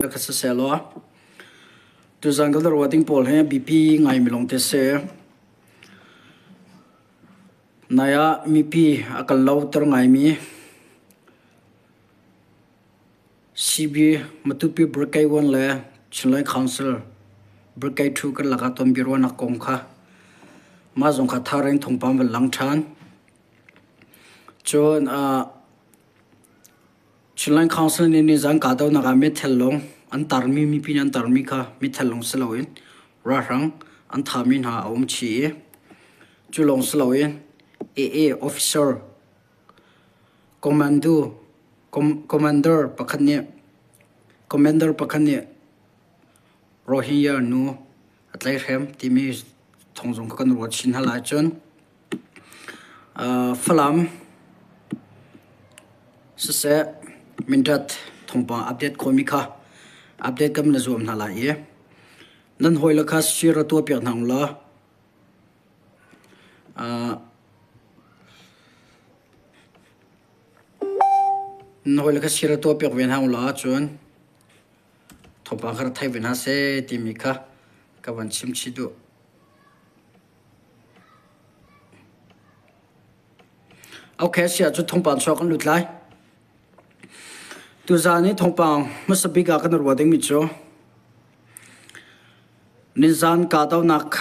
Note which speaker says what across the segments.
Speaker 1: Kha sisehlaw tuzan kan ruah ding pawl hi biapi ngaimi lawngte a si. Nai ah mipi a kan lauter ngaimi CB Matupi Brigade 1 le Chinland Council Brigade 2 kan lakah tonbiaruahnak kong kha mah zong kha thar in thawngpang van lang ṭhan. Cun Chinland Council nih nizan kahdohnak ah meithal lawng an tarmi mipi nih an tarmi kha meithal lawng si loin ralhrang an thahmi hna a um chih i cu lawng si loin AA officer commando commander pakhat nih commander pakhat nih Rohingya nu a tlaihhrem timi thawng zong kha kan ruat chin hna lai. Cun Falam siseh Mindat thawngpang update khawhmi kha update kan van zuam hna lai i nan hawile kha share tuah piak hna ulaw nan hawile kha share tuah piak ve hna ulaw cun thawngpang kha rak thei ve hna seh timi kha ka van chim chih duh. Okay, siah cu thawngpang chuak kan lut lai. Tuzaan i thawngpang hmasa bik ah kan ruah dingmi cu nizaan kahdohnak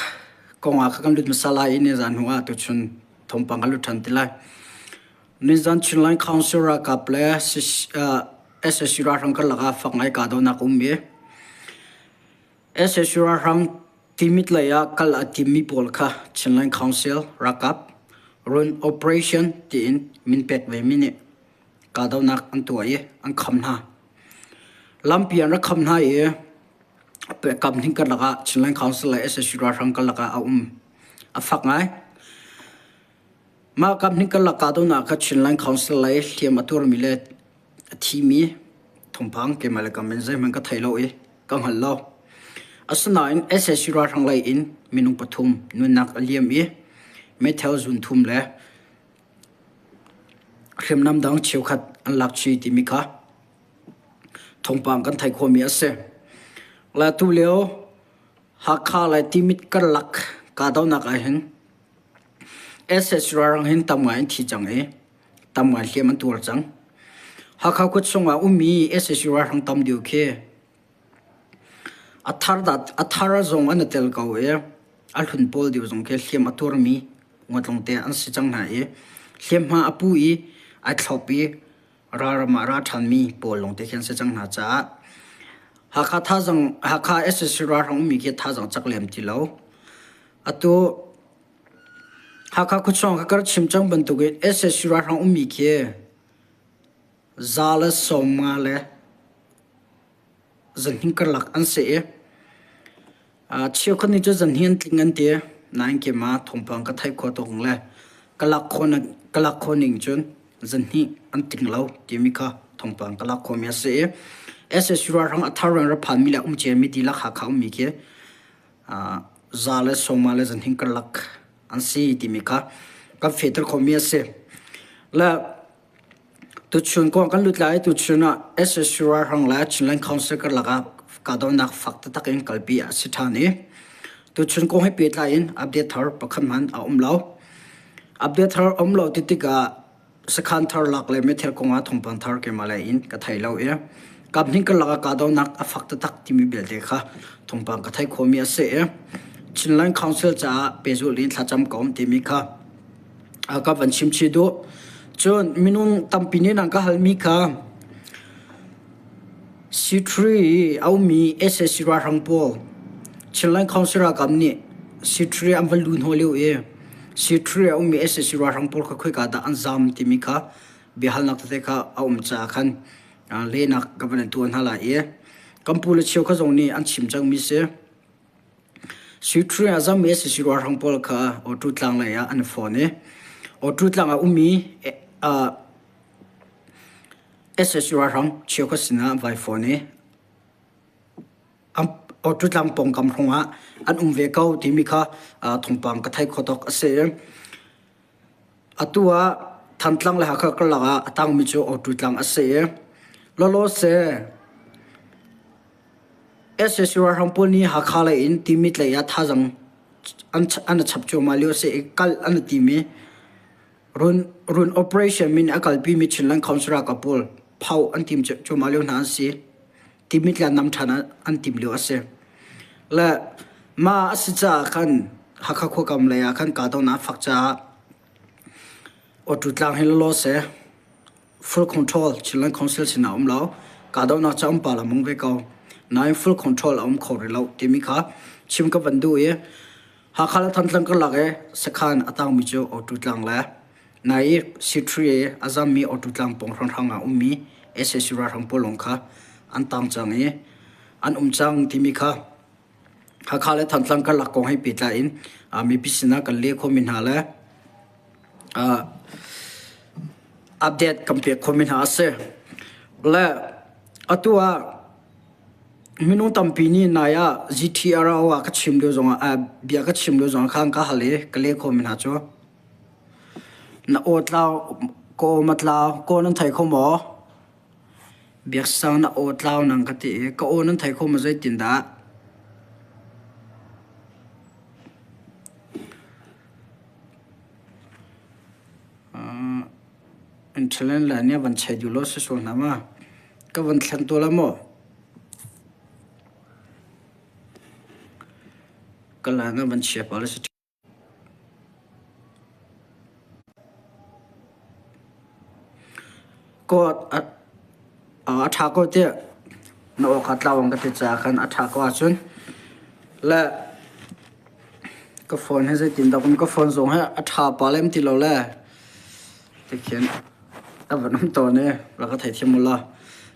Speaker 1: kong ah kan lut hmasa lai i nizaan hnu ah tuchun thawngpang kan lut ṭhan ti lai. Nizaan Chinland Council ralkap le SAC ralhrang karlak ah fak ngai kahdohnak a um i SAC ralhrang Timit lei ah kal a timmi pawl kha Chinland Council ralkap run operation tiin min pek vemi nih kahdohnak an tuah i an kham hna. Lampi an rak kham hna i kamhning karlak ah Chinland Council le sac ralhrang karlak ah a um. A fak ngai. Mah kamhning karlak kahdohnak kha Chinland Council lei hliam a tuarmi le A thimi thawngpang keimah le kam in zeihmanh ka thei lo i ka hngal lo. Asinain sac ralhrang lei in minung pathum nunnak a liam i meithal zun thum le hriamnam dang cheukhat an lak chih timi kha thawngpang kan theih khawhmi a si. Le tulio Hakha le Timit karlak kahdohnak ahhin sac ralhrang hin tam ngai an thi cang i tam ngai hliam an tuar cang. Hakha khua chungah ummi sac ralhrang tam deuh khi a thar dat a thar zong an i tel ko i a hlun pawl deuh zong khi hliam a tuarmi ngatlong te an si cang hna i hliamhma a pu i ai thlop i ralram ah ra ṭhanmi pawl lawng te khi an si cang hna caah Hakha thazang Hakha sac ralhrang ummi khi thazang cak lem ti lo. Atu Hakha khuachung ka kar chim cang bantukin sac ralhrang ummi khi za le 50 le zanhnih karlak an si i cheukhat nih cun zanhnih an tling an ti. Nain keimah thawngpang ka theih khawh tuk le ka lak khawh ka lak khawh ning cun zanhnih an tling lo timi kha thawngpang ka lak khawhmi a si i sac ralhrang a thar in ra phanmi le um ciami dihlak Hakha ummi khi za le sawma le zanhing karlak an si timi kha kan fehter khomi a si. Le tuchun kong kan lut lai tuchun ah SSU ralhrang le Chinland Council karlak ah kahdohnak fak taktak in kalpi a si ṭhan i tuchun kong he pehtlai in update thar pakhat hmanh a um lo. Update thar um lo ti tikah Sakhan thar lak le meithal kongah thawngpang thar keimah lei in ka thei lo i kaphnih karlak ah kahdohnak a fak taktak timi belte kha thawngpang ka theih khawhmi a si i Chinland Council caah pehzulh in thlacam ka um timi kha ka van chim chih duh. Cun minung tampi nih nan ka halmi kha C3 i a ummi sac ralhrang pawl Chinland Council ralkap nih C3 an van luh hnawh lio i C3 a ummi sac ralhrang pawl kha khoika dah an zaam timi kha biahalnak tete kha a um caah khan lehnak ka van in tuah hna lai i kan pu le cheukhat zong nih an chim cangmi si. C3 a zammi sac ralhrang pawl kha Awṭu tlang lei ah an i fawn i Awṭu tlang ah ummi Sac ralhrang cheukhat sinah an vai fawn i Awṭutlang pawngkam hrawngah an um ve ko timi kha thawngpang ka theih khawh tawk a si. Atu ah Thantlang le Hakha karlak ah a tangmi cu Awṭutlang a si i lawlawse. SAC ralhrang pawl nih Hakha lei in Timit lei ah thazaang an an chap cuahmah lio a si i kal an i tim i run run operation min a kalpi mi Chinland Council ralkap pawl phau an tim cuahmah lio hna an si. Timit le nam ṭhan an tim lio a si. Le mah a si caah khan Hakha khuakam lei ah khan kahdohnak a fak caah Awṭu tlang hi lawlaw seh. Full control Chinland Council sinah um lo. Kahdohnak ca um pa la mung ve ko. Nain full control a um kho rih lo timi kha chim ka van duh i Hakha le Thantlang karlak i sakhan a tangmi cu Awṭu tlang le nai i C3 i a zammi Awṭu tlang pawng hrawnghrang ah ummi sac ralhrang pawl lawng kha an tang cang i an um cang timi kha Hakha le Thantlang karlak kong he pehtlai in mipi sinah kan leh khomi hna le update kan pek khomi hna a si. Le atu ah minung tampi nih nai ah GTRO ah ka chim lio zongah bia ka chim lio zongah khan ka hal i ka leh khomi hna cu na aw tlau ka aw ma tlau kaw nan thei kho maw? Biaksang na aw tlau nang ka ti i ka aw nan thei kho maw zeitindah? Uh, internet line nih a van chei duh lo si sual hna ma? Ka van thlen tu la maw? Ka line a van chia pa le si. A ṭha ko tiah na aw kha tlau an ka ti caah khan a ṭha ko ahcun le ka phone hi zeitindah ka phone zong hi a ṭha pa lem ti lo le tikhin a van um tawn i rak ka theithiam u law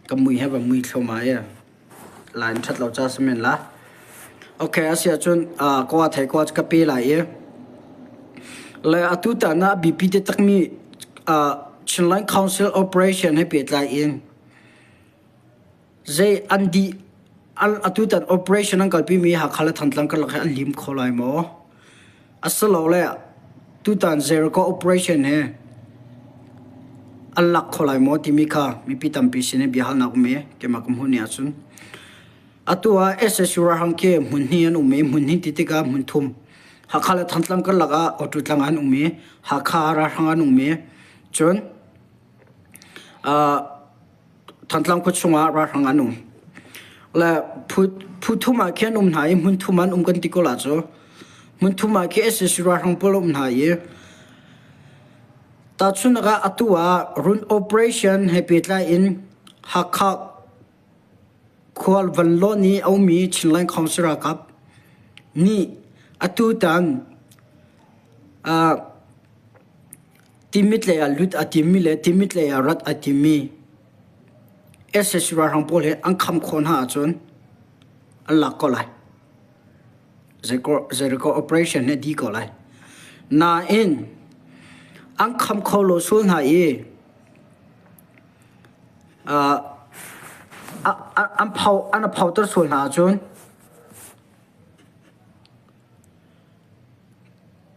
Speaker 1: ka mui he van mui thluahmah i Line ṭhat lo ca si men la. Okay, a si ahcun kawa thei kawa ka pe lai i le atu tan ah biapi te takmi Chinland Council operation he pehtlai in zei an dih atu tan operation an kalpi mi Hakha le Thantlang karlak he an lim kho lai maw? Asilole tutan Jericho operation hi an lak kho lai maw timi kha mipi tampi sin in biahalnak um i keimah ka hmuh ni ahcun atu ah SSU ralhrang khi hmun hnih an um i hmun hnih ti tikah hmun thum Hakha le Thantlang karlak ah Auto tlang an um i Hakha ralhrang an um i cun Thantlang khua chungah ralhrang an um. Le phu, phu thum ah khi an um hna i hmun thum an um kan ti ko la cu. Hmun thum ah khi sac ralhrang pawl um hna i tahchunhnak ah atu ah run operation he pehtlai in Hakha khual vanlawn i a ummi Chinland Council ralkap nih atu tan uh, Timit lei ah lut a timmi le Timit lei ah rat a timmi sac ralhrang pawl hi an kham khawh hna ahcun an lak ko lai. Jericho operation hi a dih ko lai. Nain an kham kho lo sual hna i uh, an phau an phauter sual hna ahcun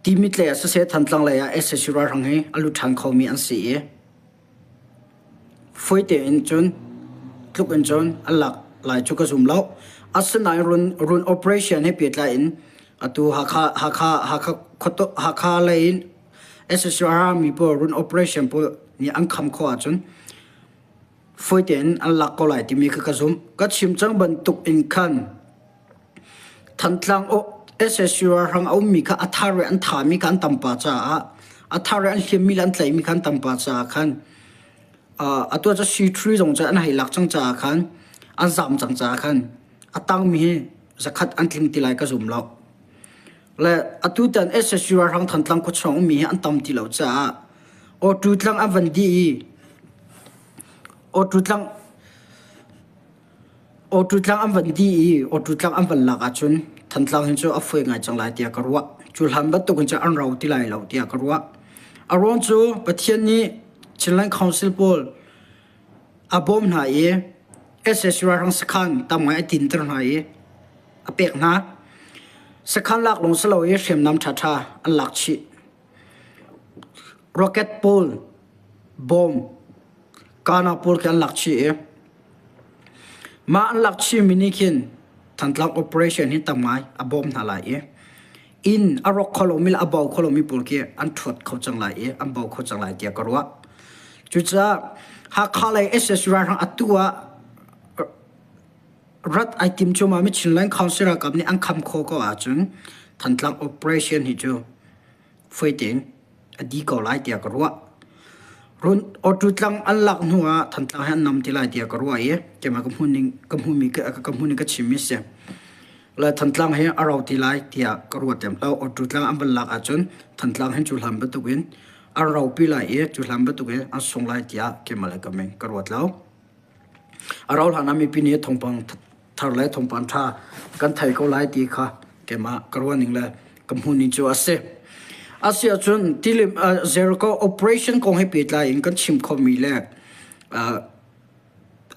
Speaker 1: Timit lei ah siseh Thantlang lei ah sac ralhrang hi a lut ṭhan khomi an si i fawi tein cun tluk in cun an lak lai cu ka zum lo. Asinain run, run operation he pehtlai in atu Hakha, Hakha, Hakha, Hakha lei in sac ralhrangmi pawl run operation pawl nih an kham khawh ahcun fawi tein an lak ko lai timi kha ka zumh. Ka chim cang bantuk in khan Thantlang sac ralhrang a ummi kha a thar i an thami kha an tam pah caah a thar i an hliammi le an tlaihmi kha an tam pah caah khan atu cu C3 zong cu an hei lak cang caah khan an zam cang caah khan a tangmi hi zakhat an tling ti lai ka zum lo. Le atu tan sac ralhrang Thantlang khuachung ummi hi an tam ti lo caah awṭu tlang an van dih i awṭu tlang Awṭu tlang an van dih i awṭu tlang an van lak ahcun Thantlang hin cu a fawi ngai cang lai tiah ka ruah. Cu hlan bantuk in cun an rau ti lai lo tiah ka ruah. A ruang cu Pathian nih Chinland Council pawl a bawm hna i sac ralhrang sakhan tam ngai a tinter hna i a pek hna. Sakhan lak lawng si lo i hriamnam ṭhaṭha an lak chih. Rocket pawl, bomb, kana pawl khi an lak chih i Mah an lak chihmi nih khin. Thantlang operation hi tam ngai a bawm hna lai i inn a rawk kho lomi le a bo kho lomi pawl khi an ṭhuat kho cang lai i an bo kho cang lai tiah ka ruah. Cucaah Hakha lei SSU ralhrang atu ah rat ai tim cuahmah mi Chinland Council ralkap nih an kham khawh ko ahcun Thantlang operation hi cu fawi tein a di ko lai tiah ka ruah. Run Awtu tlang an lak hnu ah Thantlang he an nam ti lai tiah ka ruah i keimah ka hmuhning ka hmuhmi ka hmuhning ka chimmi si. Le Thantlang he a ro ti lai tiah ka ruah tem lo. Awtu tlang an van lak ahcun Thantlang hin cu hlan bantukin an ropi lai i cu hlan bantukin an sung lai tiah keimah le ka meng ka ruat lo. A rauh hlan ah mipi nih thawngpang thar le thawngpang ṭha kan thei ko lai ti kha keimah ka ruahning le ka hmuhning cu a si. A si ahcun tilim Jericho operation kong he pehtlai in kan chim khomi le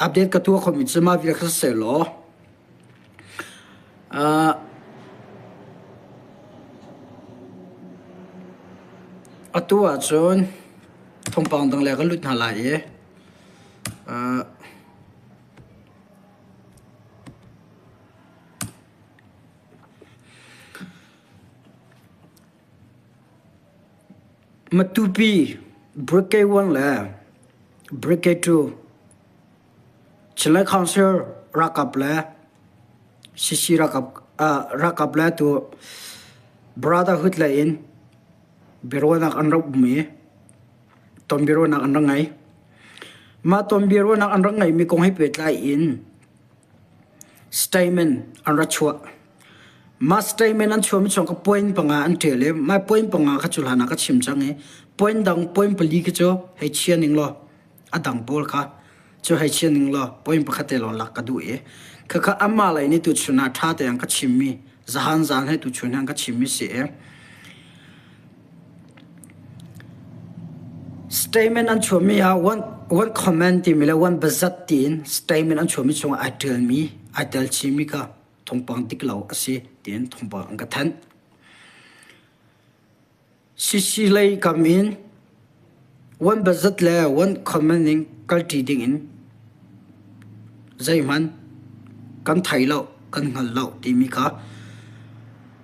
Speaker 1: update ka tuah khomi cu mah vial kha siseh law atu ahcun thawngpang dang le kan lut hna lai i Matupi Brigade 1 le Brigade 2 Chinland Council ralkap le CC ralkap ralkap le tu Brotherhood lei in biaruahnak an rak um i tonbiaruahnak an rak ngei. Mah tonbiaruahnak an rak ngeimi kong he pehtlai in statement an rak chuah. Mah statement an chuahmi chung ka point panga an ṭial i mah point panga kha cu hlan ah ka chim cang i point dang point pali khi cu hei chia ning law a dang pawl kha cu hei chia ning law point pakhat te lawng lak ka duh i khakha amah lei nih tuchun ah ṭha tein ka chimmi zahan zan he tuchun han ka chimmi si i Statement an chuahmi ah one, one comment timi le one bazat tiin statement an chuahmi chungah ai ṭialmi, ai tel chihmi kha thawngpang dik lo a si tiin thawngpang an ka thanh. CC lei kam in one bazat le one comment in kalṭi dingin zeihmanh kan thei lo, kan hngal lo timi kha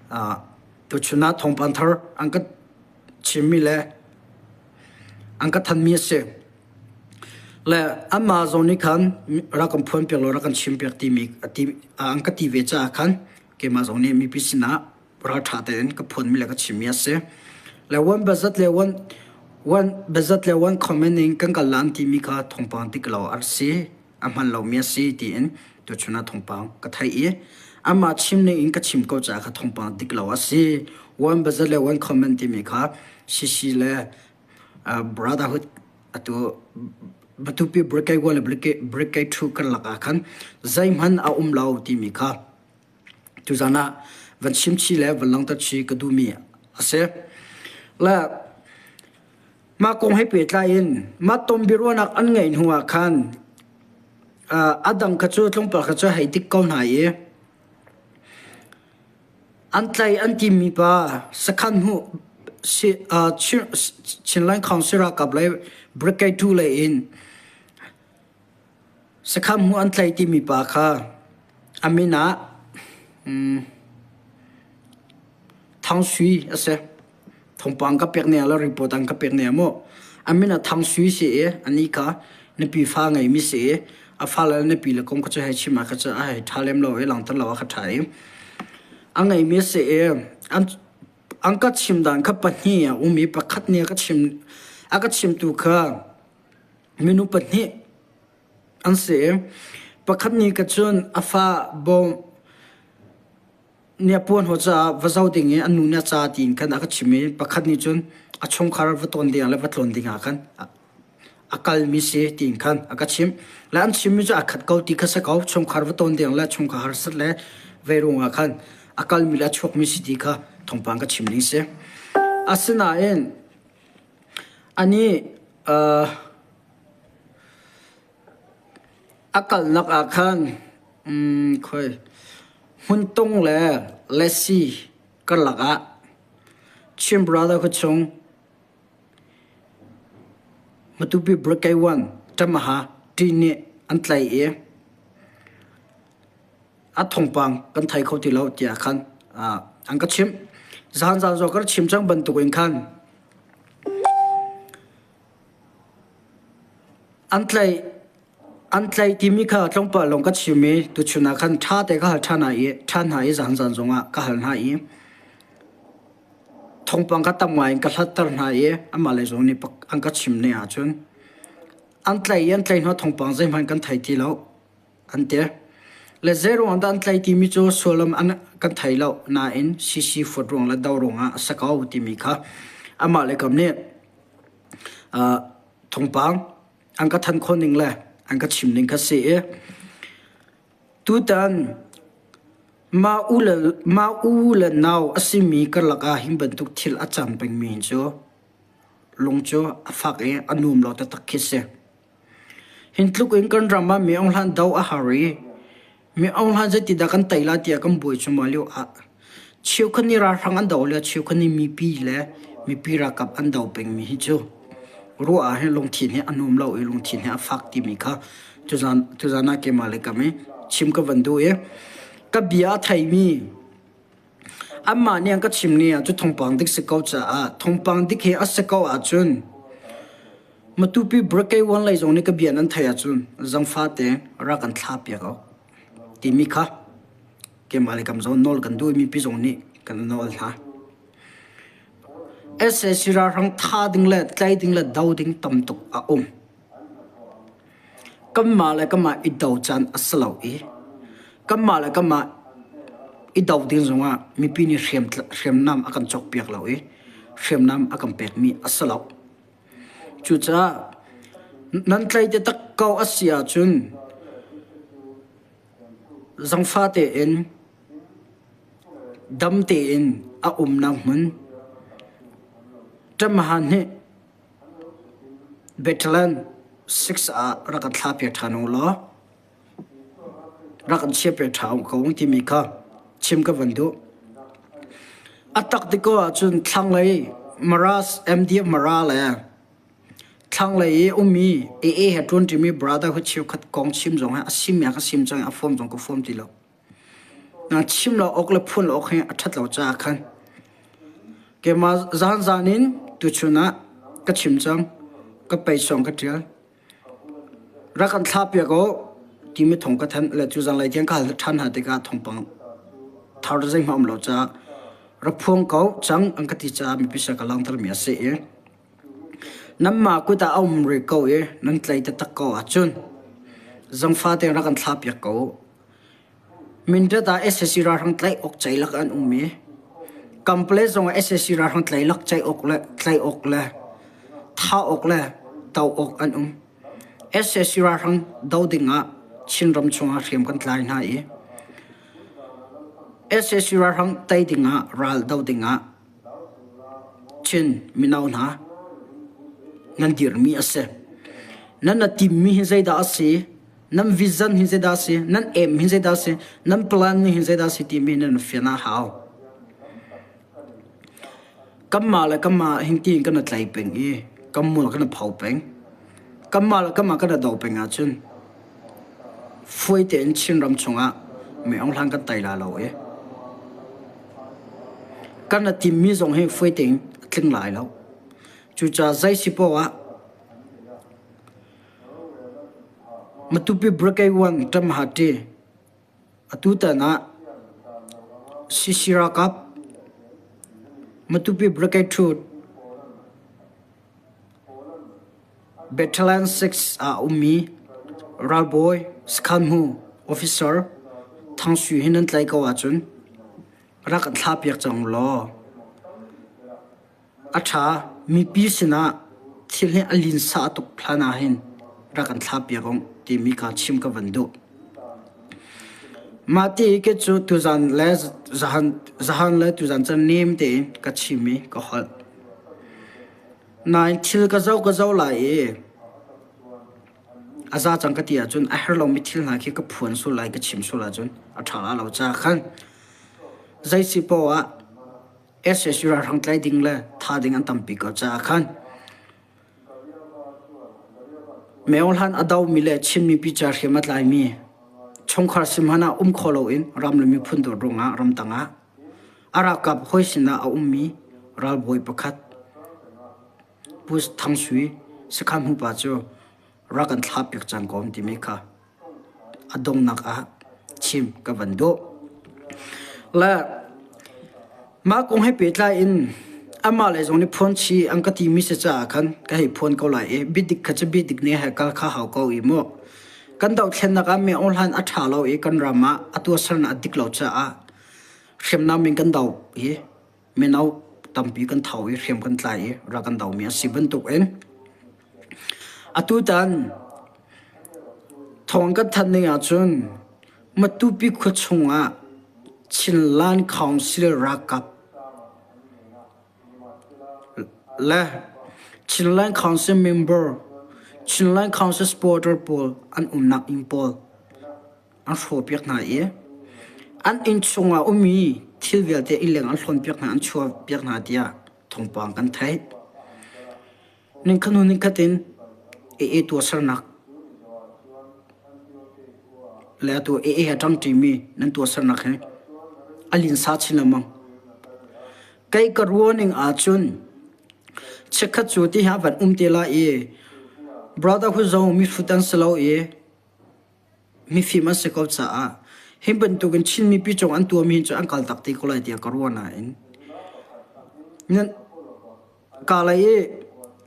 Speaker 1: uh, Tuchun ah thawngpang thar an ka chimmi le an ka thanmi a si. Le anmah zong nih khan rak kan phuanpiak law rak kan chimpiak timi an ka ti ve caah khan keimah zong nih mipi sinah ralṭha tein ka phuanmi le ka chimmi a si. Le one bazat le one one bazat le one comment in kan kal lan timi kha thawngpang dik lo a si. a hman lomi a si tiin tuchun ah thawngpang ka theih i amah chim ning in ka chim ko caah kha thawngpang dik lo a si. One bazar le one comment timi kha CC le uh, Brotherhood atu Matupi Brigade 1 le Brigade 2 karlak ah khan zeihmanh a um lo timi kha tuzan ah van chim chi le van langter chi ka duhmi a si. Le Mah kong he pehtlai in mah tonbiaruahnak an ngeih hnu ah khan a dang kha cu tlawmpal kha cu hei dik ko hna i an tlai an timi pa sakhan hnu Chinland Council ralkap lei Brigade 2 lei in sakhan hmu an tlai timi pa kha a min ah Thang Sui a si. Thawngpang ka pek ne le report an ka pek ne mu. A min ah Thang Sui si i ani kha nupi fa ngeimi si i a fale le nupi le kong kha cu hei chim ah kha cu a hei ṭha lem lo i langhter lo ah kha ṭha i a ngeimi si i an an ka chim dan kha pahnih a um i pakhat nih a ka chim a ka chimtu kha minu pahnih an si i pakhat nih ka cun a fa bawm nih a puanhaw caah va zoh ding i an nu nih a ca tiin khan a ka chim i pakhat nih cun a chungkhar va tawn ding le va tlawn ding ah khan a kalmi si tiin khan a ka chimh. Le an chimmi cu aa khat ko ti kha si ko chungkhar va tawn ding le chungkhar harsat le vei ruangah khan a kalmi le a chuakmi si ti kha thawngpang ka chim ning si. Asinain anih uh, A kalnak ah khan khoi Hmuntung le Lesi karlak ah Chin Brother khuachung Matupi Brigade 1 Tamaha ṭi nih an tlaih i. A thawngpang kan thei kho ti lo tiah khan an ka chimh. Zahan zan zong ka chim cang bantuk in khan an tlaih an tlaih timi kha tlawmpal lawng ka chim i tuchun ah khan ṭha te ka hal ṭhan hna i ṭhan hna i zahan zan zongah ka hal hna i thawngpang kha tam ngai in ka hlatter hna i amah lei zong nih an ka chim ne ahcun an tlaih i an tlaih hnu thawngpang zeihmanh kan thei ti lo. An ti. Le zeiruang dah an tlaih timi cu sullam an kan thei lo nain CC fuat ruang le do ruangah a si ko timi kha amah le kam nih uh, thawngpang an ka than khawh ning le an ka chim ning kha si i tutan mah u le mah u le nau a simi karlak ah hin bantuk thil a cang pengmi cu lung cu a fak i a nuam lo taktak khi si. Hin tluk in kan ram ah mi hlan do a har i mi hlan zeitidah kan tei lai tiah kan buai cuahmah lio ah cheukhat nih ralhrang an do le cheukhat nih mipi le mipi ralkap an do pengmi hi cu ruah ah hin lungthin hi a nuam lo i lungthin hi a fak timi kha tuzan tuzan ah keimah le kam i chim ka van duh i ka bia a theimi Anmah nih an ka chim ni ah cu thawngpang dik si ko caah thawngpang dik hi a si ko ahcun Matupi Brigade One lei zong nih ka bia nan theih ahcun zangfate rak kan thlah piak awk timi kha keimah le kam zong nawl kan duh i mipi zong nih kan nawl hna. SAC ralhrang tha ding le tlai ding le do ding tam tuk a um. Kanmah le kanmah i do caan a si lo i kanmah le kanmah i do ding zongah mipi nih hriamnam a kan cawkpiak lo i hriamnam a kan pekmi a si lo. Cucaah nan tlai taktak ko a si ahcun zangfah tein dam tein a umnak hmun ṭamahan nih Bethlehem 6 ah rak kan thlahpiak ṭhan u law rak kan chiahpiak ṭhan ko timi kha chim ka van duh. A tak ti ko ahcun thlanglei Maras MDF Mara le thlanglei i ummi AA he ṭuanṭimi brotherhood cheukhat kong chim zong hi a sim ya ka sim cang i a form zong ka form ti lo. Chim lo awk le phuan lo awk hi a ṭhat lo caah khan keimah zanzan in tuchun ah ka chim cang, ka peisawng ka ṭial. Rak kan thlahpiak u timi thawng ka thanh le cu zanlei tiang ka hal ṭhan hna tikah thawngpang thar zeihmah um lo caah rak phuang ko cang an ka ti caah mipi sin ka langhtermi a si i nanmah kut ah a um rih ko i nan tlai taktak ko ahcun zangfah tein rak kan thlahpiak ko u. Mindat ah sac ralhrang tlaih awk ceilak an um i Kampale zong ah sac ralhrang tlailak ceih awk le tlaih awk le thah awk le do awk an um. Sac ralhrang do ding ah Chinram chungah hriam kan tlai hna i sac ralhrang tei ding ah ral do ding ah Chin mino hna nan dirmi a si. Nan na timmi hi zeidah a si? Nan vision hi zeidah a si? Nan aim hi zeidah a si? Nan plan hi zeidah a si timi nan fian a hau. Kanmah le kanmah hingti in kan i tlai peng i kan mul kan i pho peng. Kanmah le kanmah kan i do peng ahcun fuai tein Chinram chungah Min Aung Hlaing kan tei lai lo i kan i timmi zong hi fuai tein a tling lai lo. Cucaah zei si poah ah Matupi Brigade 1 ṭamhati atutan ah CC ralkap Matupi Brigade 2 Battalion 6 ah a ummi ralbawi sakhanhmu officer Thang Sui hi nan tlaih ko ahcun rak kan thlahpiak cang u law A ṭha. Mipi sinah thil hi a linsa tuk hlan ahhin rak kan thlahpiak u timi kha chim ka van duh. Mah ti ke cu tuzan le zahan, zahan le tuzan cu nem tein ka chim i ka holh. Nain thil ka zoh ka zoh lai i a za cang ka ti ahcun a herh lomi thil hna khi ka phuan sul lai ka chim sul ahcun a ṭha la lo caah khan zei si poah ah SSU ralhrang tlai ding le tha ding an tampi ko caah khan Meo hlan a domi le Chin mipi ca hriam a tlaimi. Chungkhar sin hmanh ah um kho loin ram le miphun dawt ruangah ramtang ah a ralkap hawi sinah a ummi ralbawi pakhat Pu Thang Sui sakhan hmupa cu rak kan thlahpiak cang ko timi kha a donghnak ah chim ka van duh. Le mah kong he pehtlai in amah le zong nih phuan chi an ka timi si caah khan ka hei phuan ko lai i biadik kha cu biadik ne he kal kha hau ko i mu. Kan dohthlennak ah Myo Hlan a ṭha lo i kan ram ah a tuahsernak a dik lo caah hriamnam in kan doh i mino tampi kan tho i hriam kan tlai i rak kan domi a si bantukin atutan thawng kan thanh ning ahcun Matupi khua chungah Chinland Council ralkap le Chinland Council member, Chinland Council supporter pawl an umnak inn pawl an hrawhpiak hna i an inn chungah ummi thil vialte innleng an hlawnpiak hna, an chuahpiak hna tiah thawngpang kan theih. Ningkhat hnu ningkhat in AA tuahsernak le atu AA he a ṭangṭimi nan tuahsernak hi a linsa chin lengmang. Kei ka ruahning ahcun chikkhat cu ti hi a van um te lai i brotherhood zong mihrut an si lo i mifim an si ko caah hi bantukin Chin mipi cung an tuahmi cu an kaltak te ko lai tiah ka ruah nain nan Kalay i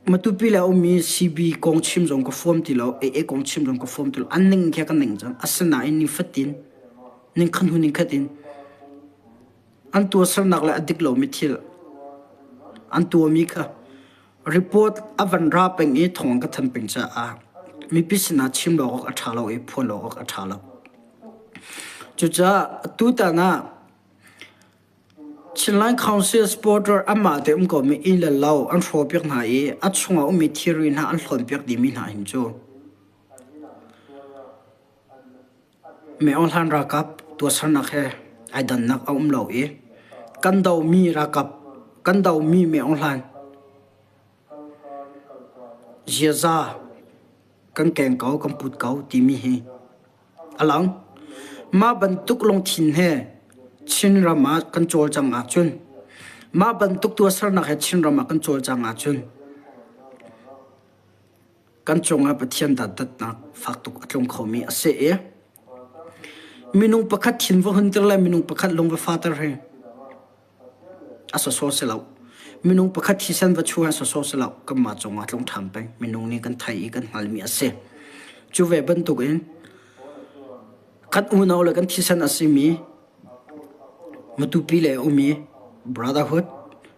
Speaker 1: Matupi le a ummi CB kong chim zong ka fuam ti lo, AA kong chim zong ka fuam ti lo. An ning khi ka ning cang. Asinain nifatin, ningkhat hnu ningkhat in an tuahsernak le a dik lomi thil an tuahmi kha report a van ra peng i thawng an ka thanh peng caah mipi sinah chim lo awk a ṭha lo i phuan lo awk a ṭha lo. Cucaah tutan ah Chinland Council supporter anmah te um komi inn le lo an hrawhpiak hna i a chungah ummi thilri hna an hlawnpiak dihmi hna hin cu Mei Aung Hlaing ralkap tuahsernak he ai dannak a um lo i kan domi ralkap kan domi Mei Aung Hlaing ziaza kan keng ko kan put ko timi hi A lang. Mah bantuk lungthin he Chinram ah kan cawlcang ahcun, mah bantuk tuahsernak he Chinram ah kan cawlcang ahcun, kan cungah Pathian dantatnak fak tuk a tlung khomi a si i minung pakhat thin va hunter le minung pakhat lung va fater hi A sawsawh si lo. Minung pakhat thisen va chuah sawsawh si lo. Kanmah cungah tlung ṭhan peng. Minung nih kan theih i kan hngalhmi a si. Cu ve bantukin kan unau le kan thisen a simi Matupi le umi brotherhood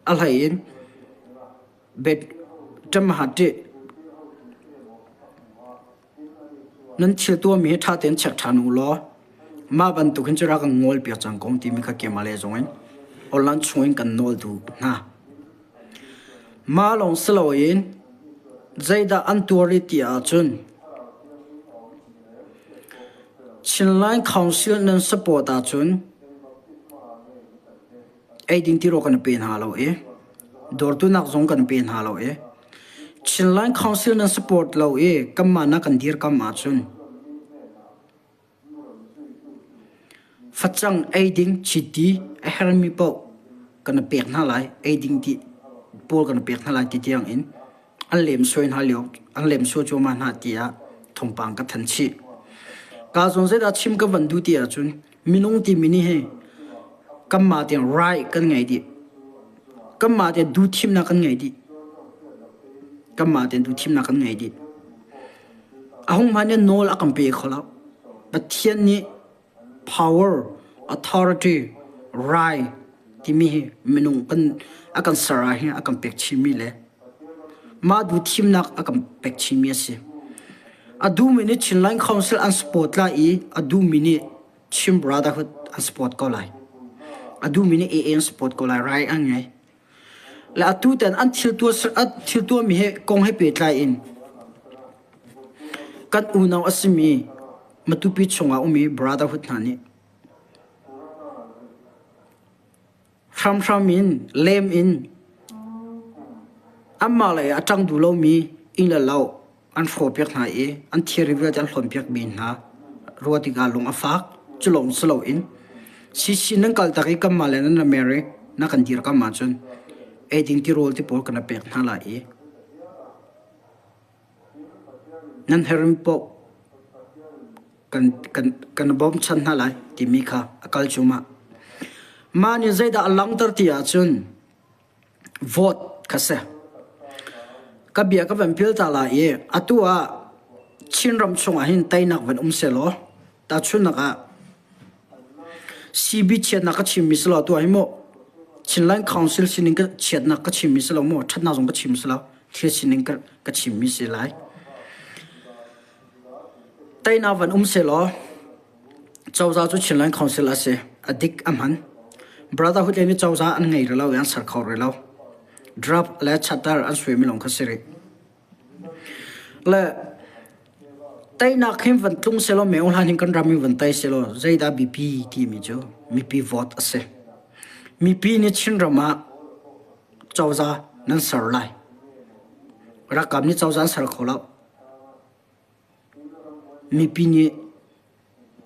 Speaker 1: a hlei in bet ṭamha ṭih Nan thil tuahmi hi ṭha tein check ṭhan u law mah bantuk hin cu rak kan ngawlpiak cang ko timi kha keimah le zong in online chung in kan nawl duh hna. Mah lawng si loin zeidah an tuar rih ti ahcun Chinland Council nan support ahcun eiding tirawl kan pe hna lo i dawrtunak zong kan pe hna lo i Chinland Council nan support lo i kanmah na kan dirkam ahcun facang eiding chiti a hermi paoh kan pek hna lai eiding ti pawl kan pek hna lai ti tiang in an lemsoi hna lio an lemsoi cuahmah hna tiah thawngpang ka than chih. Ka zawn zeidah chim ka van duh ti ahcun minung timi nih hi kanmah tiang right kan ngei dih. Kanmah tiang duhthimnak kan ngei dih. Kanmah tiang duhthimnak kan ngei dih. A hung hmanh nih nawl a kan pe kho lo. Pathian nih power, authority, right timi hi minung kan a kan ser ah hin a kan pek chinmi le mah duhthimnak a kan pek chinmi a si. A duhmi nih Chinland Council an support lai i a duhmi nih Chin Brotherhood an support ko lai. A duhmi nih AA an support ko lai. Right an ngei. Le atu tan an thil tuah thil tuahmi he kong he pehtlai in kan unau a simi Matupi chungah ummi Brotherhood hna nih hramhram in lem in anmah lei a ṭang duh lomi inn le lo an hrawhpiak hna i an thilri vialte an hlawnpiakmi hna. Ruah tikah lung a fak. Cu lawng si loin CC nan kal tak i kanmah le nan Mary na kan dirkamh ahcun eiding tirawl ti pawl kan i pek hna lai i nan herhmi paoh kan, kan, kan bawmchan hna lai timi kha a kal cuahmah. Mah nih zeidah a langhter ti ahcun vote kha si. Ka bia ka van pil ta lai i atu ah Chinram chungah hin teinak van um sehlaw tahchunhnak ah CB chiatnak ka chimmi si lo tuah hi mu Chinland Council sining ka chiatnak ka chimmi si lo mu ṭhatnak zong ka chim si lo thil sining ka, ka chimmi si lai. Teinak van um sehlaw Cozah cu Chinland Council a si. A dik a hman. Brotherhood le nih cozah an ngei rih lo i an ser kho rih lo. Draft le charter an suaimi lawng kha si rih. Le teinak hin van tlung selaw meo hlan hin kan ram in van tei selaw zeidah biapi timi cu mipi vote a si. Mipi nih Chinram ah cozah nan ser lai. Ralkap nih cozah an ser kho lo. Mipi nih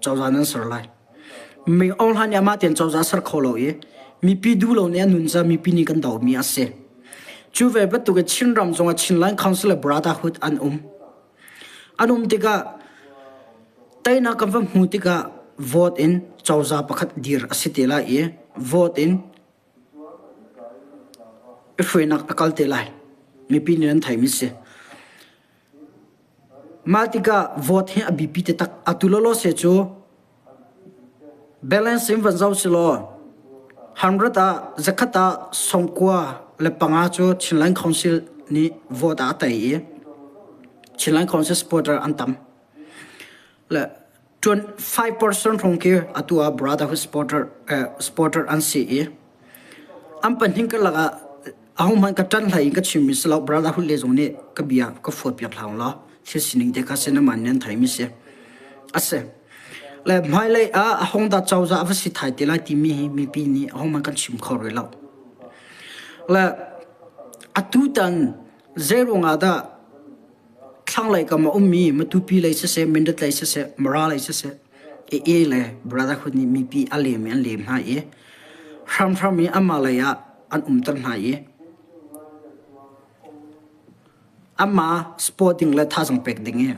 Speaker 1: cozah nan ser lai. Mi Aung Hlan nih amah tein cozah ser kho lo i mipi duh lo nih a nun ca mipi nih kan dohmi a si. Cu ve bantuk in Chinram zongah Chinland Council le Brotherhood an um. An um tikah teinak kan va hmu tikah vote in cozah pakhat dir a si te lai i vote in i hruainak a kal te lai. Mipi nih an theimi si. Mah tikah vote hi a biapi taktak. Atu lawlaw se cu balance in van zoh silaw 100 ah zakhat ah sawmkua le panga cu Chinland Council nih vote ah a tei i Chinland Council supporter an tam. Le 5% hrawng khi atu ah Brotherhood supporter, eh, supporter an si i an pahnih karlak ah ahohmanh ka ṭanh hlei in ka chimmi si lo Brotherhood le zong nih ka bia ka fuat piak hlah law thil sining te kha sin aman nan theimi si a si le hmailei ah a hong dah cozah a va si thai te lai timi hi mipi nih ahohmanh kan chim kho rih lo le atu tan zei ruangah dah Thlanglei kam a ummi Matupi lei siseh, Mindat lei siseh, Mara lei siseh, AA le Brotherhood nih mipi a lem i an lem hna i hramhram i anmah lei ah an umter hna i anmah support ding le thazaang pek ding i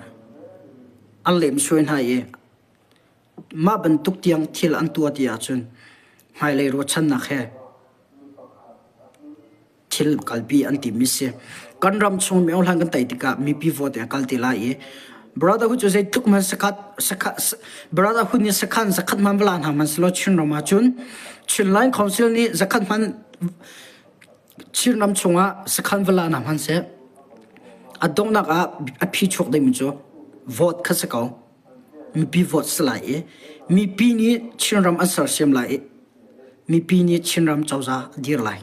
Speaker 1: an lemsuai hna i mah bantuk tiang thil an tuah ti ahcun hmailei ruahchannak he thil kalpi an timi si. Kan ram chung mi hlan kan tei tikah mipi vote a kal ti lai i Brotherhood cu zeitluk man sakhat sakhat Brotherhood nih sakhan zakhat man vela hna man silo Chin ram ahcun Chin Line Council nih zakhat man Chin ram chungah sakhan vela hna man seh a donghnak ah a phi chuak dingmi cu vote kha si ko mipi vote si lai i mipi nih Chinram an sersiam lai i mipi nih Chinram cozah a dir lai.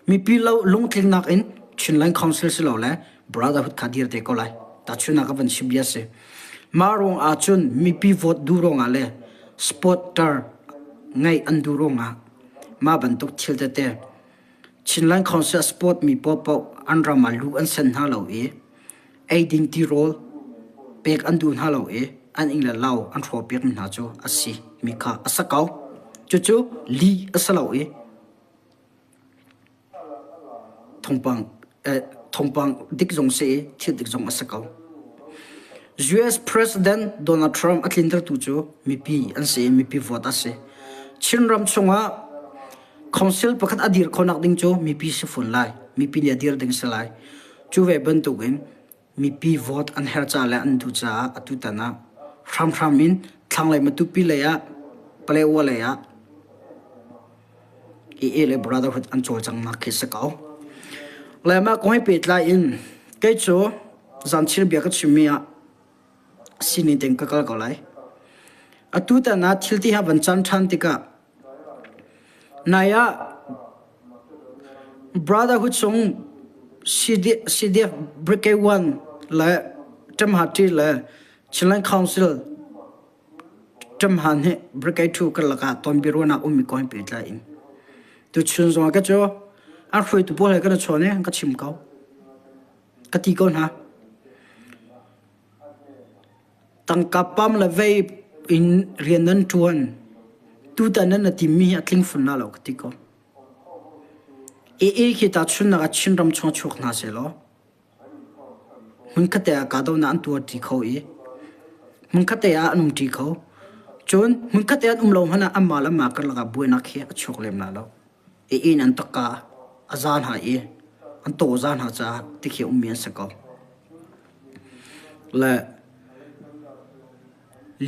Speaker 1: Mipi lo lungtlinnak in Chinland Council silole Brotherhood kha dir te ko lai. Tahchunhnak ka van chim bia si. Mah ruang ahcun mipi vote duh ruangah le supporter ngeih an duh ruangah mah bantuk thil tete Chinland Council support mi paohpaoh an ram ah luh an sen hna lo i eiding tirawl pek an duh hna lo i an inn le lo an hrawhpiakmi hna cu a si mi kha a si ko. Cucu lih a si lo i thawngpang eh, thawngpang dik zong si i thil dik zong a si ko. US President Donald Trump a tlintertu cu mipi an si i mipi vote a si. Chinram chungah council pakhat a dir khawhnak ding cu mipi si fawn lai. Mipi nih a dir ding si lai. Cu ve bantukin mipi vote an herh ca le an duh caah atutan ah hramhram in thlanglei Matupi lei ah Palewa lei ah AA le Brotherhood an cawlcanghnak khi si ko. Le mah kong he pehtlai in kei cu zanchir bia ka chimmi ah sining tein ka kal ko lai. Atutan ah thil ti ha van can ṭhan tikah Nai ah Brotherhood chung CDF Brigade 1 le Ṭamhati le Chinland Council Ṭamhan hi Brigade 2 karlak ah tonbiaruahnak ummi kong he pehtlai in tuchun zongah ka cu an hruaitu pawl he kan i chawn i an ka chim ko. Ka ti ko hna. Tangka pam le vei in rian nan ṭuan. Tutan nan na timmi hi a tling fun la lo ka ti ko. AA khi tahchunhnak ah Chinram chung chuak hna sehlaw hmunkhat te ah kahdohnak an tuarṭi kho i hmunkhat te ah an umṭi kho. Cun hmunkhat te an um lo hmanh ah anmah le anmah karlak ah buainak hi a chuak lem lai lo. AA in an takka a za hna i an taw a za hna caah tikhi a ummi an si ko. Le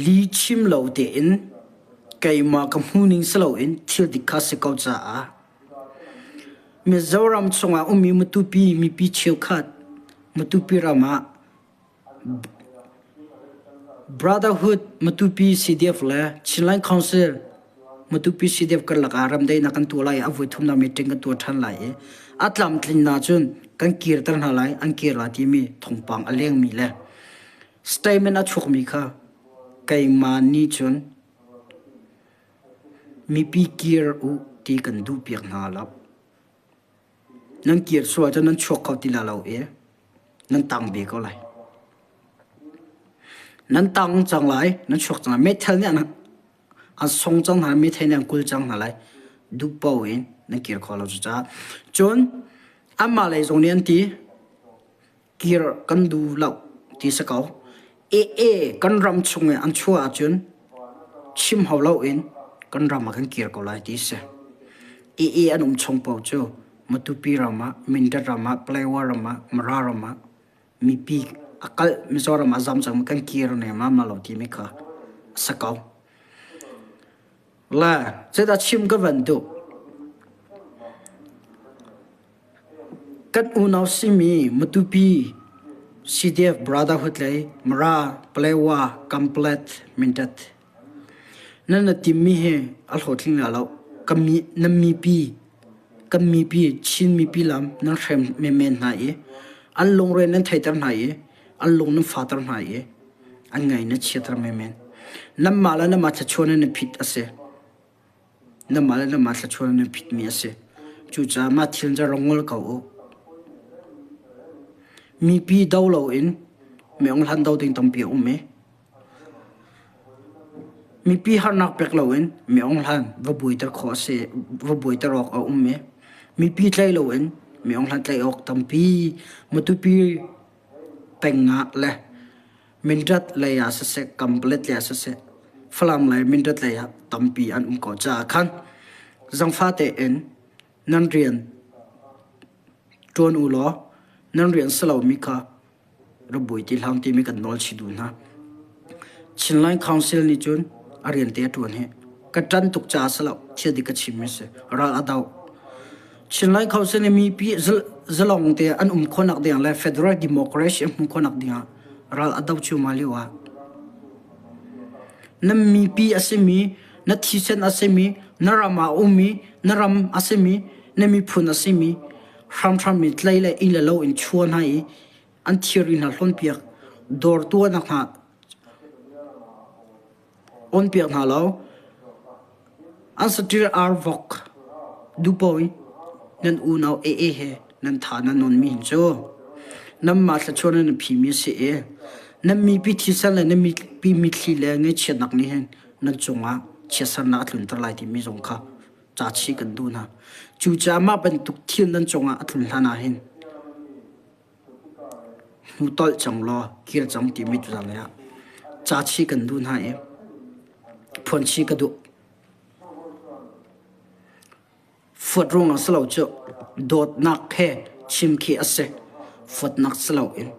Speaker 1: Li chim lo tein keimah ka hmuhning si loin thil dik kha si ko caah Mizoram chungah ummi Matupi mipi cheukhat Matupi ram ah Brotherhood Matupi CDF le Chinland Council Matupi CDF karlak ah remdaihnak kan tuah lai i a voithumnak meeting kan tuah ṭhan lai i a tlamtlin ahcun kan kirter hna lai an kir lai timi thawngpang a lengmi le Statement a chuakmi kha keimah nih cun mipi kir u ti kan duhpiak hna lo. Nan kir sual ahcun nan chuak kho ti lai lo i nan tang ve ko lai. Nan tang cang lai, nan chuak cang lai. Meithal nih an song cang hna, meithal nih an kul cang hna lai. Duh paoh in nan kir kho lo cucaah. Cun anmah lei zong nih an ti, kir kan duh lo ti si ko. AA kan ram chung i an chuah ahcun chim hau loin kan ram ah kan kir ko lai ti si. AA an um chung paoh cu Matupi ram ah, Mindat ram ah, Palawa ram ah, Mara ram ah mipi a kalh Mizoram ah zam cang kan kir ne ma ma lo timi kha a si ko. Le zeidah chim ka van duh? Kan unau simi Matupi CDF Brotherhood lei Mara, Palewa, Kamplet, Mindat nan na timmi hi a hlawhtling lai lo. Kan mi, nan mipi, kan mipi, Chin mipi lam nan hrem menmen hna i an lungre nan theiter hna i an lung nan fater hna i an ngai na chiater menmen. Nanmah le nanmah thluachuah nan i phit a si. Nanmah le nanmah thluachuah nan phitmi a si. Cucaah mah thil cu rak ngol ko u. Mipi do loin mi hlan do ding tampi a um i mipi harnak pek loin mi hlan va buaiter khawh a si, va buaiter awk a um i mipi tlaih loin mi hlan tlaih awk tampi Matupi peng ah le Mindat lei ah siseh, Kambalet lei ah siseh, Falam lei Mindat lei ah tampi an um ko caah khan zangfah tein nan rian ṭuan u law nan rian si lomi kha rak buai ti hlah timi kan nawl chih duh hna. Chinland Council nih cun a rian te a ṭuan hi ka ṭan tuk caah si lo thil dik ka chimmi si ral a doh. Chinland Council nih mipi zalong te an um khawhnak ding le federal democracy an hmuh khawhnak ding ah ral a do cuahmah lio ah na mipi a simi na thisen a simi na ram ah a ummi na ram a simi na miphun a simi hramhram in tlei le inn le lo in chuah hna i an thirri hna hlawnpiak dawr tuahnak hna Awnpiak hna law an saṭil ar vok duhpaoh in nan unau AA he nan tha nan nawnmi hin cu nanmah thluachuah nan phimi a si i nan mipi thisen le nan mipi mitthli le ngaihchiatnak nih hin nan cungah chiatsernak a tlunter lai timi zong kha ca chih kan duh hna. Cucaah mah bantuk thil nan cungah a tlun hlan ah hin Hmutolh cang law kir cang timi tuzarh ah ca chih kan duh hna i phuan chih ka duh. Fuat ruangah si lo cu dawtnak he chim khi a si. Fuatnak si loin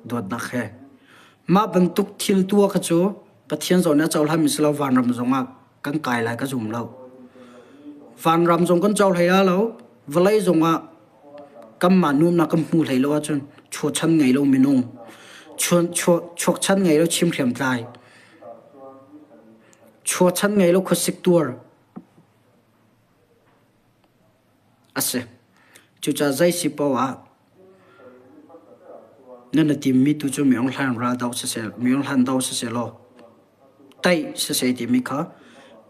Speaker 1: dawtnak he. Mah bantuk thil tuah kha cu Pathian zawn nih a cohlanmi si lo vanram zongah kan kai lai ka zum lo. Vanram zong kan co hlei la lo, vawlei zongah kanmah nuamnak kan hmu hlei lo ahcun chuachan ngei lo minung, chuakchan ngei lo chim hriamtlai, chuachan ngei lo khuasik tuar a si. Cucaah zei si paoh ah nan na timmi tu cu mi hlan ral do siseh, mi hlan do siseh law taih siseh timi kha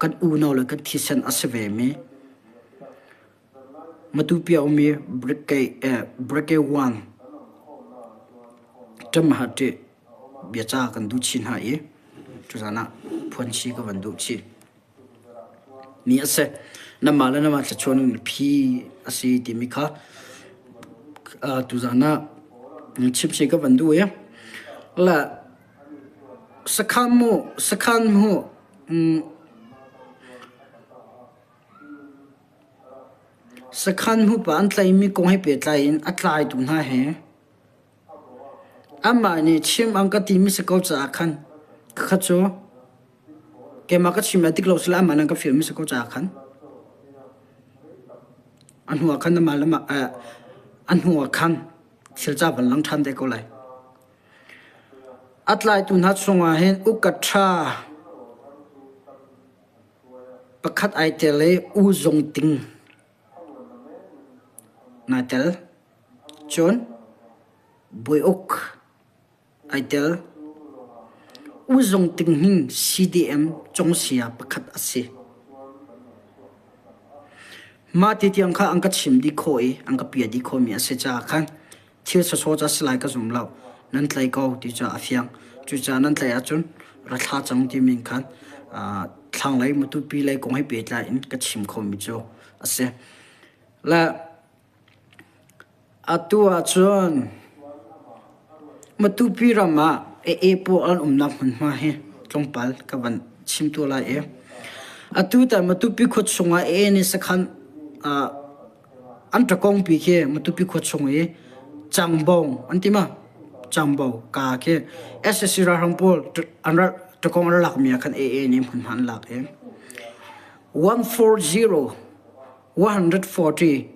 Speaker 1: kan unau le kan thisen a si vemi Matupi a ummi Brigade 1 Ṭamhati. biaca kan duh chih hna i tuzan ah phuanchi ka van duh chih mi a si. Namah le namah thluachuah in phi a si timi kha tuzan ah chimchih ka van duh i le sakhan mu sakhan mu Sakhan hmupa an tlaihmi kong he pehtlai in a tlaitu hna he anmah nih chim an ka timi si ko caah khan khakha cu keimah ka chim a dik lo sile anmah nih an ka fialmi si ko caah khan a hnu ah khan anmah le mah a hnu ah khan thil ca van lang ṭhan te ko lai. A tlaitu hna chungah hin uka ṭha Pakhat ai tel i U Zung Ting naa tel. Cun Bawi Uk ai tel. U Zung Ting hi CDM congsia pakhat a si. Mah ti tiang kha an ka chim dih khawh i an ka pia dih khawhmi a si caah khan thil sawsawh ca si lai ka zum lo. Nan tlai ko ti cu a fiang. Cucaah nan tlaih ahcun ra thla cang timi in khan thlanglei Matupi lei kong he pehtlai in ka chim khomi cu a si. Le atu ahcun Matupi ram ah AA pawl an umnak hmunhma hi tlawmpal ka van chim tuah lai i atu tan Matupi khua chungah AA nih sakhan An ṭakongpi khi Matupi khua chung i Cangbong an ti ma? Cangbo ka khi SSC ralhrang pawl an rak ṭakong an lakmi ah khan AA nih hmunhma an lak i 140 140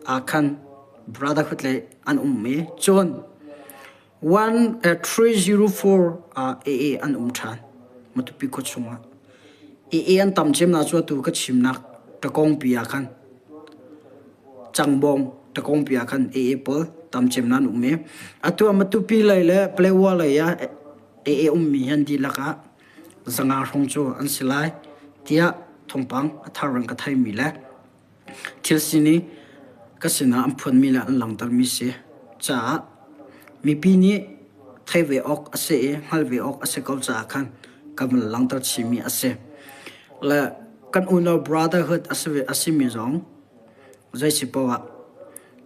Speaker 1: ah khan Brotherhood lei an um i cun 1304 ah AA an um ṭhan Matupi khua chungah. AA an tam cemnak cu atu ka chimnak ṭakongpi ah khan Cangbawng ṭakongpi ah khan AA pawl tam cemnak an um i atu ah Matupi lei le Palewa lei ah AA ummi hi an dihlak ah 500 hrawng cu an si lai tiah thawngpang a thar in ka theimi le Thil sining ka sinah an phuanmi le an langhtermi si caah mipi nih theih ve awk a si i hngalh ve awk a si ko caah khan ka van langhter chihmi a si. Le kan unau brotherhood a si ve a simi zong zei si paoh ah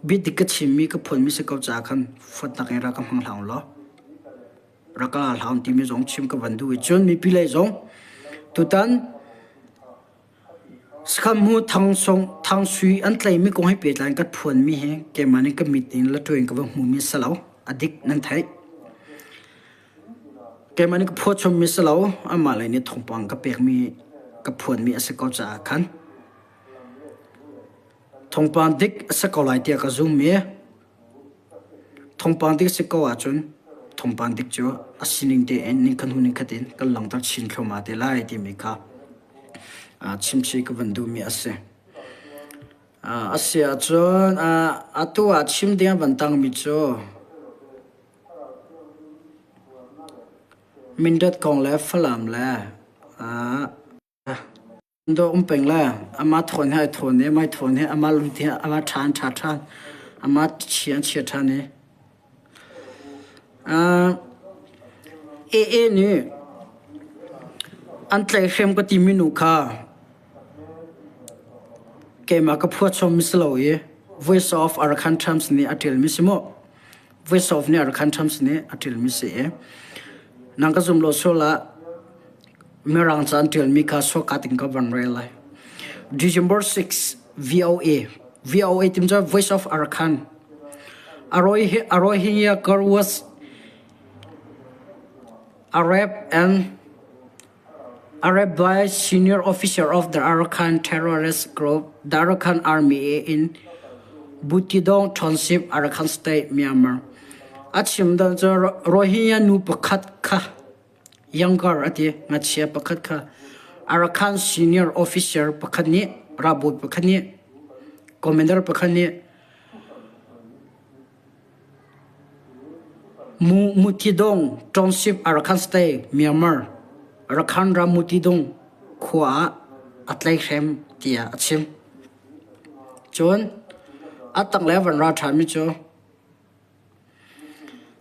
Speaker 1: biadik ka chimmi ka phuanmi si ko caah khan fuatnak in rak ka hmang hlah u law rak ka la hlah u timi zong chim ka van duh i cun mipi lei zong tutan Sakhammu Thang Sui an tlaihmi kong he pehtlai in ka phuanmi hi keimah nih ka mit in latuai in ka va hmumi a si lo. A dik nan theih. Keimah nih ka phuah chommi si lo. Amah lei nih thawngpang ka pekmi ka phuanmi a si ko caah khan thawngpang dik a si ko lai tiah ka zum i Thawngpang dik si ko ahcun thawngpang dik cu a sining tein ningkhat hnu ningkhat in kan langhter chin thluahmah te lai timi kha chimchih ka van duhmi a si. A si ahcun atu ah chim ding a van tangmi cu Mindat kong le Falam le Dawh um peng le amah thawn he ai thawn i amah thawn he amah lut he amah ṭha an ṭha ṭhan amah chia an chia ṭhan i uh, AA nih an tlaihhrem ka timi nu kha keimah ka phuahchom mi si lo i Voice of Arakan Times nih a ṭialmi si mu. Voice of nih Arakan Times nih a ṭialmi si i nang ka zum lo sual ah Mirang ca an ṭialmi kha suakat in ka van rel lai. December 6, VOA. VOA tim cu Voice of Arakan. A Rohingya girl was raped and raped by senior officer of the Arakan terrorist group, the Arakan Army in Butidong Township, Arakan State, Myanmar. A chim dan cu Rohingya nu pakhat kha Younger a ti. Ngakchia pakhat kha Arakan senior officer pakhat nih ralbawi pakhat nih commander pakhat nih Mutidong Township Arakan State Myanmar Arakan ram Mutidong khua ah a tlaihhrem tiah a chim. Cun a tanglei a van ra ṭhanmi cu.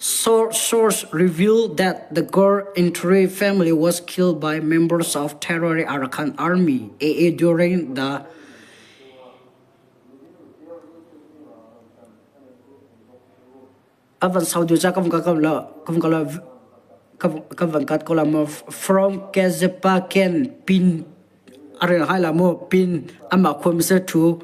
Speaker 1: Source revealed that the Gore entire family was killed by members of terrorist Arakan Army (AA) during the From Kazepaken Pin Pin to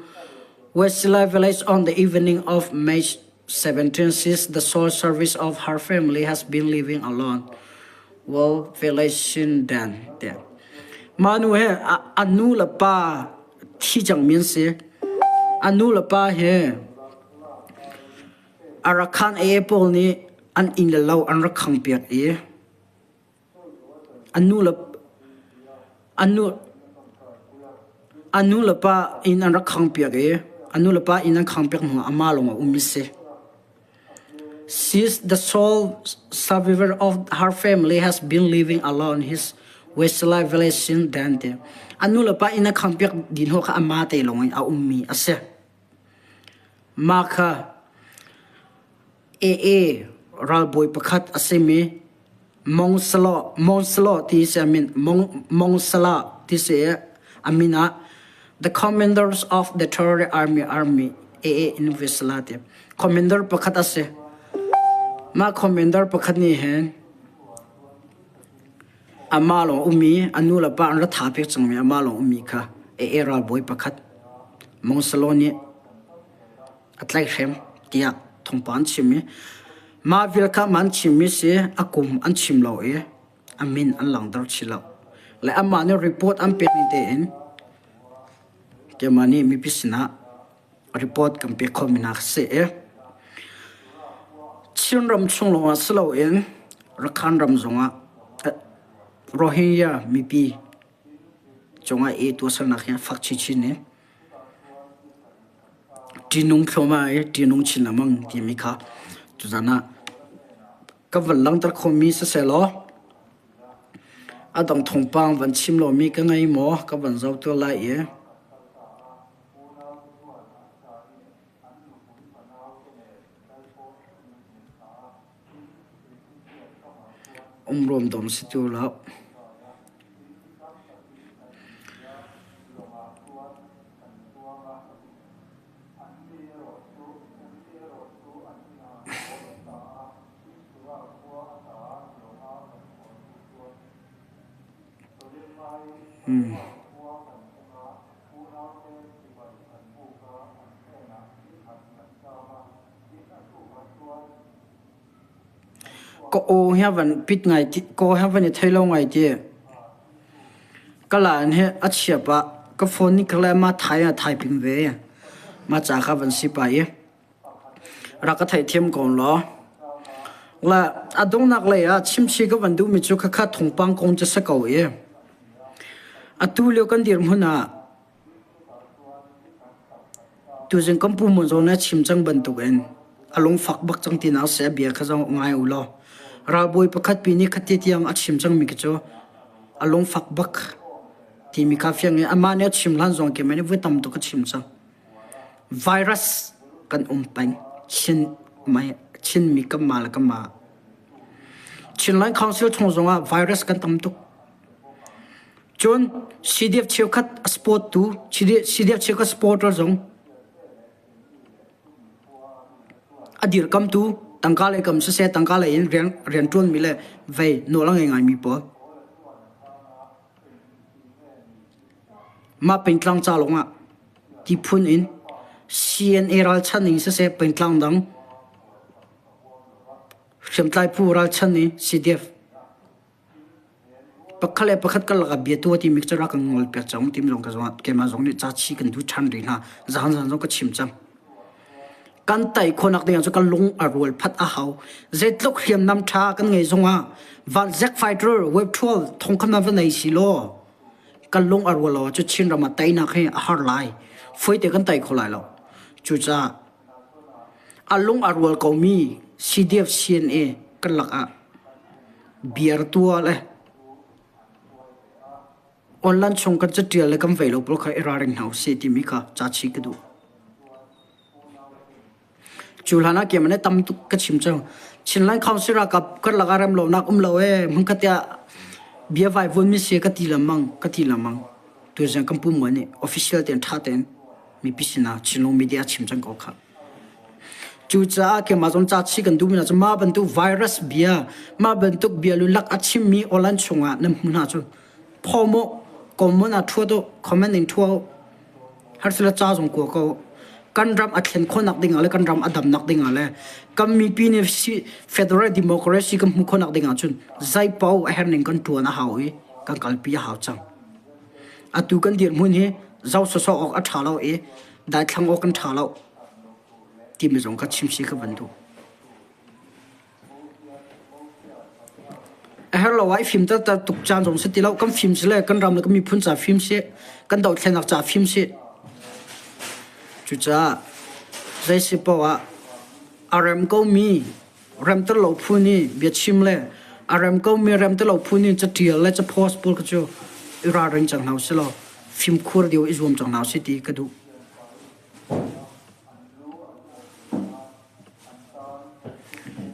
Speaker 1: Westside Village on the evening of May 17 since the sole service of her family has been living alone. Well, village sin dan te. Manu he a nu le pa thi cang min si. A nu le pa he Arakan AA pawl nih an inn le lo an rak khang piak i A nulepa inn an rak khangpiak i a nulepa inn an khangpiak hnuah amah lawng a um i si. Since the sole survivor of her family has been living alone his Westlife village since then ti. A nulepa inn a khangpiak dih hnu kha amah te lawng in a ummi a si. Mah kha AA ralbawi pakhat a simi Mong Sala Mong Sala ti si a min Mong Mong Sala ti si a min ah The Commanders of the Terror Army Army AA in Visla ti commander pakhat a si. Mah commander pakhat nih hin amah lawng ummi a nu le pa an ra tha pek cangmi amah lawng ummi kha AA ralbawi pakhat Mong Sala nih a tlaihhrem tiah thawngpang an chim i mah vial kha an chimmi si a kum an chim lo i a min an langhter chih lo. Le amah nih report an pek ning tein keimah nih mipi sinah report kan pek khomi hna si i Chinram chung lawngah si loin Rakhine ram zongah Rohingya mipi cungah i tuahsernak hi a fak chinchin i Ṭihnung thluahmah i ṭihnung chin lengmang timi kha tuzan ah ka van langhter khomi sisehlaw a dang thawngpang van chim lomi ka ngei maw ka van zoh tuah lai i um ruamdawm si ti lo. Hmm. Ka aw hi a van pit ngai ti ka aw hi a van i thei lo ngai ti. Ka laan hi a chia pah. Ka phone nih kha le ma thai ah thai ping ve. Ma ca kha van si pah i rak ka theihthiam ko law. La a donghnak lei ah chimchi ka van duhmi cu khakha thawngpang kong cu si ko i atu lio kan dirhmun ah Tuzing kan pu Mon Zaw nih a chim cang bantukin a lungfak bak cang tinak si a bia kha zong ngai u law ralbawi pakhat pi nih khati tiang a chim cangmi khi cu a lungfak bak timi kha fiang i amah nih a chim hlan zong keimah nih voi tam tuk a chim cang. Virus kan um peng Chin mai Chinmi kanmah le kanmah Chinland Council chung zongah virus kan tam tuk. Cun CDF cheukhat a support tu CDF cheukhat supporter zong a dirkamtu tangka lei kam siseh tangka lei in rian rianṭuanmi le vei nawl a ngei ngaimi pawl mah pengtlang ca lawngah ti phun in CNA ralchan in siseh pengtlang dang hriamtlai phu ralchan i CDF Pakhat le pakhat karlak ah bia tuah timi cu rak kan ngolpiak cang timi zong ka zong keimah zong nih ca chi kan duh ṭhan rih hna. Zahan zan zong ka chim cang. Kan tai khawhnak ding ah cu kan lung a rual phat a hau. Zeitluk hriamnam ṭha kan ngei zongah van Zack Fighter Web 12 thongkham na va nei si law kan lung a rual lo cu Chinram ah teinak hi a har lai. Foite kan tai kho lai lo. Cucaah a lung a rual komi CDF CNA kan lakah Beer tua le online chung kan catial le kan vei lo pawl kha i ralring hna usih timi kha ca chih ka duh. Cu hlan ah keimah nih tam tuk ka chim cang. Chinland Council ralkap karlak ah rem lonak um lo ee hmunkhat ah bia vaivuan mi si ka ti lengmang ka ti lengmang. Tuzing kan pu muan nih official tein ṭha tein mipi sinah Chinlung media chim cang ko kha. Cucaah keimah zong ca chi kan duhmi hna cu mah bantuk virus bia, mah bantuk bia lulak a chimmi online chungah nan hmu hna cu phaw maw comment ah ṭhuat u, comment in ṭhua u. Harsala ca zong kua ko. Kan ram a thlen khawhnak ding ah le kan ram a damnak ding ah le kan mipi nih federal democracy kan hmuh khawhnak ding ah cun zeipaoh a herh ning kan ṭuan a hau i kan kalpi a hau cang. Atu kan dirhmun hi zoh sawsawh awk a ṭha lo i daithlang awk kan ṭha lo timi zong kha chim si ka van duh. A herh lo ah i fim ter tuk caan zong si ti lo. Kan fim si le kan ram le kan miphun ca fim si, kan dohthlennak ca fim si. Cucaah zei si paoh ah a rem komi remter lo phu nih biachim le a rem komi remter lo phu nih caṭial le capost pawl kha cu i ralring cang hna usih law fimkhur deuh i zuam cang hna usih ti ka duh.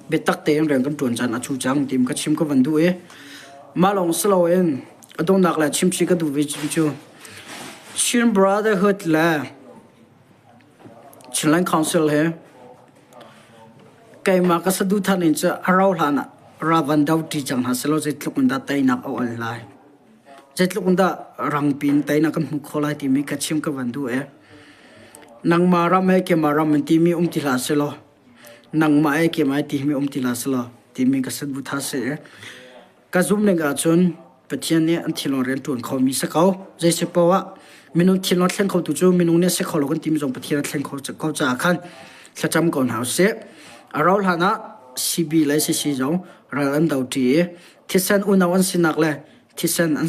Speaker 1: Biatak tein rian kan ṭuan caan a cu cang ti ka chim ka van duh i mah lawng si loin a donghnak le chimchih ka duh ve cu Chin Brotherhood le Chinland Council he keimah ka saduhthah ning cu a rau hlan ah ra van do ṭi cang hna sehlaw zeitluk in dah teinak a ol lai. Zeitluk in dah rangpi in teinak kan hmuh khawh lai timi ka chim ka van duh i nangmah ram he keimah ram in timi um ti hlah sehlaw nangmah he keimah he timi um ti hlah sehlaw timi ka saduhthah si i ka zumh ning ahcun Pathian nih an thinlung rian ṭuan khomi si ko. Zei si paoh ah minung thinlung a thleng khotu cu minung nih a si kho lo kan timi zong Pathian a thleng kho ko caah khan thlacam ko hna usih. A rauh hlan ah CB le CC zong ral an do ṭi i thisen unau an sinak le thisen an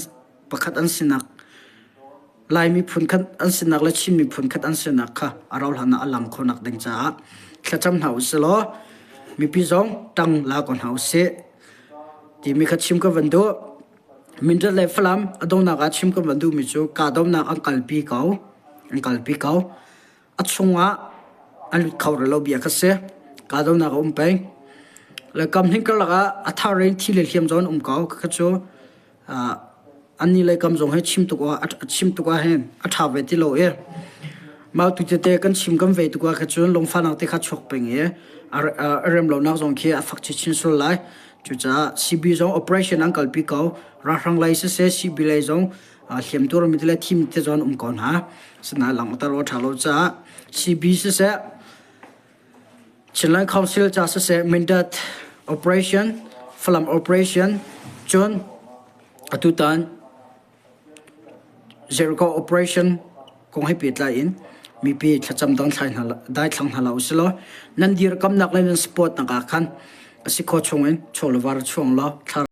Speaker 1: pakhat an sinak Lai miphun khat an sinak le Chin miphun khat an sinak kha a rauh hlan ah a lang khawhnak ding caah thlacam hna usih law mipi zong ṭang la ko hna usih timi kha chim ka van duh. Mindat le Falam a donghnak ah chim ka van duhmi cu kahdohnak an kalpi ko an kalpi ko. A chungah an lut kho rih lo bia kha si. Kahdohnak a um peng. Le kam hning karlak ah a thar in thi le hliam zong an um ko. Kha cu annih lei kam zong hi chim tuk ah chim tuk ah hin a ṭha ve ti lo i mah tu tete kan chim kan ve tuk ah kha cun lungfahnak te kha chuak peng i a rem lonak zong khi a fak chinchin sual lai. Cucaah CB zong operation an kalpi ko. Ralhrang lei siseh CB lei zong hliamtuar mi te le thim te zong an um ko hna. Sinain langhter awk a ṭha lo caah CB siseh Chinland Council ca siseh Mindat Operation, Falam Operation, cun atutan Jericho Operation kong he pehtlai in mipi thlacam dang thlai hna daithlang hna la usilaw nan dirkamnak le nan support nak ah khan a si khawh chung in chaw le var chuang law thla.